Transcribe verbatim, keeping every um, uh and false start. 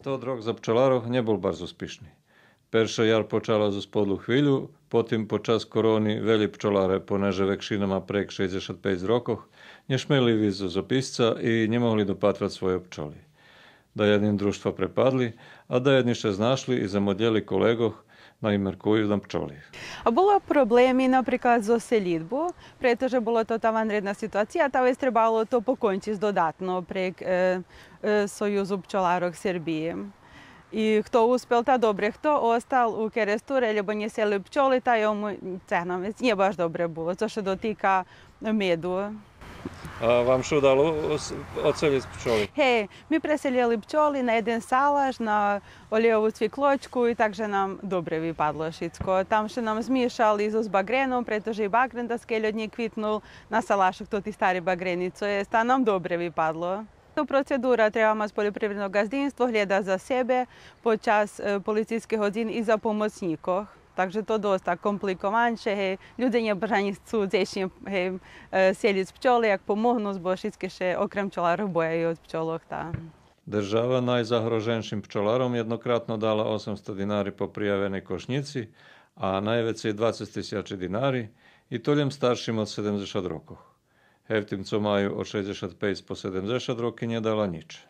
Тот рок за пчоларох нє бул барз успишни. Перша яр почала зоз подлу хвилю, потим под час корони велї пчоларе, понеже векшина ма прейґ шейдзешат пейц рокох, нє шмели висц зоз описца и нє могли допатрац свойо пчоли. Даєдни дружтва препадли, а даєдни ше знашли и замодлєли колеґох най меркую на пчоли. А було проблеми, наприклад, зоз селїдбу, прето же було то та ванредна ситуация, та вец требало то покончиц додатно прейґ, е, е, Союзу пчоларох Сербиї. И хто успел, та добре, хто остал у Керестуре, лєбо нє сели пчоли, та йому, цо знам, вец нє баш добре було, цо ше дотика меду. А вам ше удало ос-, одселїц пчоли? Гей, ми преселєли пчоли на єден салаш, на олєйову цвиклочку и так же нам добре випадло шицко. Там ше нам змишал и зоз багреном, прето же и багрен даскельо днї квитнул на салашох, тоти стари багрени, цо єст, та нам добре випадло. То процедура, треба мац польопривредно ґаздинство, глєдац за себе под час, е, полицийских годзин и за помоцнїкох. Так же то доста компликоване, гей, людзе нє баш анї сцу дзечнє, гей, е, селїц пчоли, як помогнуц, бо шицки ше окрем пчоларох боя и од пчолох, та. Держава найзагроженшим пчоларом єднократно дала осемсто динари по приявеней кошнїци, а найвецей двацец тисячи динари, и то лєм старшим од седемдзешат рокох. Гевтим цо маю од шейдзешат пейц по седемдзешат роки нє дала нїч.